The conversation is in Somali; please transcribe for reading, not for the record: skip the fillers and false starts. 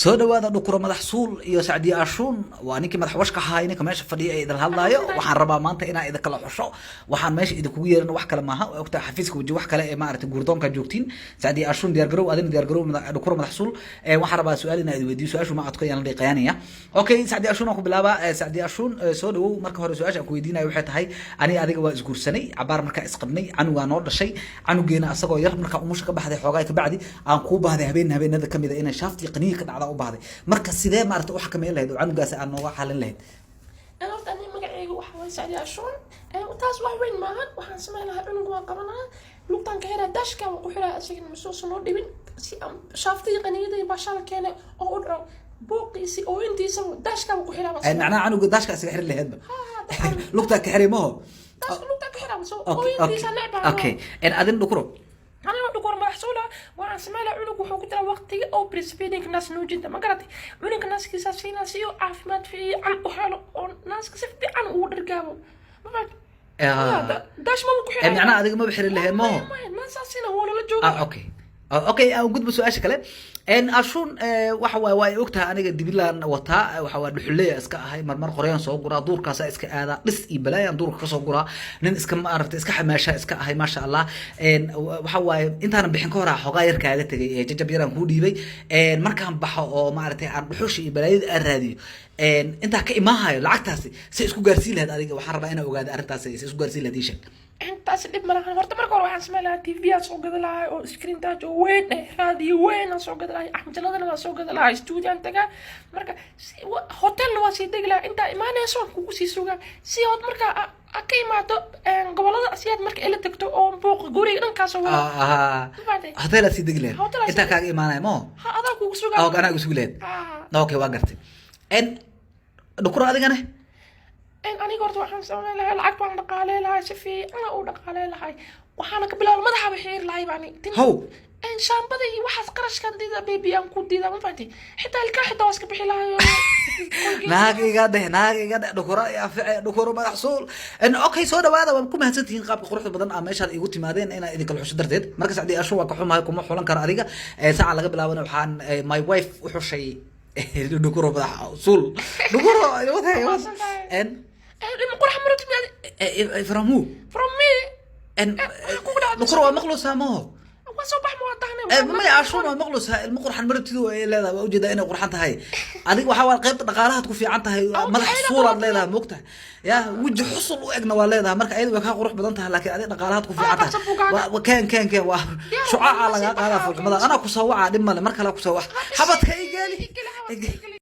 Soo dhawaada, Dhukuro Madax Suul iyo Sacdiye Ashuun. Waa ninkii madax washka ahaa, ninka meesha fadhiya ee idin hadlaayo. Waxaan rabaa maanta inaan idin kala xusho. Waxaan meesha idinkugu yeeran wax kale maaha. Waa ogtahay xafiiska waji wax kale ee maaragtay guurdoonka joogtiin. Sacdiye Ashuun, diyaar garow. Adina diyaar garow, Dhukuro Madax Suul. Waxaan rabaa su-aal inaan idin weydiiyo. Su-aashu ma adko, yaan la dhiiqayaanaya. Okay, Sacdiye Ashuun aan ku bilaabaa. Sacdiye Ashuun, soo dhawow. Marka hore su-aasha aan ku weydiinayo waxay tahay: aniga adiga waa isguursanay cabaar, markaa isqabnay canugaa noo dhashay. Canugeena asagoo yar markaa umusha ka baxday xoogaa kabacdi aan kuu baahday habeen habeenada kamid a inay shaaftii qaniya ka dhacda u baahday. Marka sidee maaragtay u xakameyn lahayd oo canugaasi aan nooga xalin lahayd? Horta ani magacayga waxa waye Sacdi Ashuun. Taas wax weyn maahan. Waxaan sameyn lahaa, cunug waan qabanaa, lugtaan ka xiraa, daashka waan ku xiraa, isagana masuusan noo dhibin, si aan shaaftii qaniyada baashaal keene oo u dhaco buuqiisi oo intiisa daashka waan ku xiraa baan sameyn. Macnaha canuga daashka isaga xiri lahaydba? Ha, dabcan. Lugtaa ka xiray maho? Daashka lugtaan ka xiraa soo Okay. ooyintiisa necbaa. Okay, adin Dhukuro? Aniga Dhukur Madax Suula waxaan sameyn lahaa, cunug wuxuu ku jiraa waqtiga oo breastfeeding, naas nuujinta, ma garatay? Cunugga naaskiisa siinaa si uu caafimaad fiican u helo oo naaska si fiican ugu dhargaabo, ma fahamtay? Daash maba ku xiraa. Macnaha adiga maba xiri lahayd maho? Naasaasina waa lala jooga. Okay, aan gudbo su-aasha kale. Ashuun, waxa waay waa ay ogtahay aniga dibilaan wataa, waxa waa dhuxuleya iska ahay, marmar qoryaan soo guraa, duurkaasa iska aadaa, dhis iyo balaayaan duurka kasoo guraa, nin iska maaragtay iska xamaasha iska ahay, maasha Allah. Waxa waaye intaanan bixin ka hor xoogaa yar kaaga tegay ee jajab yaraan kuu dhiibay. Markaan baxo oo maaragtay aan dhuxusha iyo balaayada aan raadiyo, intaa ka imaahayo lacagtaasi si isku gaarsiin lahayd adiga? Waxaan rabaa inaan ogaado arrintaasi, si isku gaarsiin lahayd, ii sheeg. Intaas dhib ma lahan. Horta marka hore waxaan sameyn lahaa TV aan soo gada lahaa oo screen touch oo weyn eh, raadiyo weyn aan soo gada lahay, cajaladana waan soo gada lahaa, studio aan tagaa. Marka hotelna waa sii degi lahaa. Intaa imaanayso waan kugu sii sugaa, si ood marka ka imaado gobolada, si aad marka ila tagto oo buuqa guriga dhankaasoo wada. Ma fahamtay? Hotel aad sii degi lahayd? Hotel aad sii Intaa kaaga imaanaya maho? Ha, adaa kugu sugaa. Oo anaa igu sugi lahayd? Ah. Okay, waa gartay. Dhukuro, adigane? Aniga horta waxaan sameyn lahaa, lacag baan dhaqaalee lahay, si fiican u dhaqaalee lahay. Waxaana ka bilaabay madaxa xiir lahay baan. How? Shaambada iyo waxaas qarashkan diida, baby, aan ku diida, ma fahanti? Xitaa ilkaa xitaa waa iska bixi lahay. Naag iga dheh, naag iga dheh, Dhukuro iyo anfice, Dhukuro Madax Suul. Okay, soo dhawaada. Waan ku mahadsantihiin qaabka quruxda badan aa meeshaad iigu timaadeen inaan idinkala xusho darteed. Marka Sacdi Ashu, waa ka xumahay, kuma xulan karo adiga. Saaca laga bilaabana waxaan my wife u xushay Dhukuro Madax Suul. Dhukuro. Mahadsantahay. Ilma qurax maroti miyaad? From who? From me. Kugu dhacday? Dhukuro waa maqlusaa maho? Waa soo bax, ma waa tahnay. Maya, Ashuun waa maqlusaa. Ilmo qurxan marabtidu ay leedahay, waa ujeedaa inay qurxan tahay. Adiga waxaa waa qaybta dhaqaalahaad ku fiican tahay. Madax suulaad leedahay, moogtahay? Ya weji xusul u egna waa leedahay. Marka ayada way kaa qurux badan tahay, laakiin adiga dhaqaalahaad ku fiican tahay. Qabsan bugaaga. Keen, keen, keen, waa shucaaca lagaa qaadaa. Fulxumada anaa kusoo wacaa, dhib male, mar kale kusoo wac. Xabadka igeli. Igeli, xabadka igeli.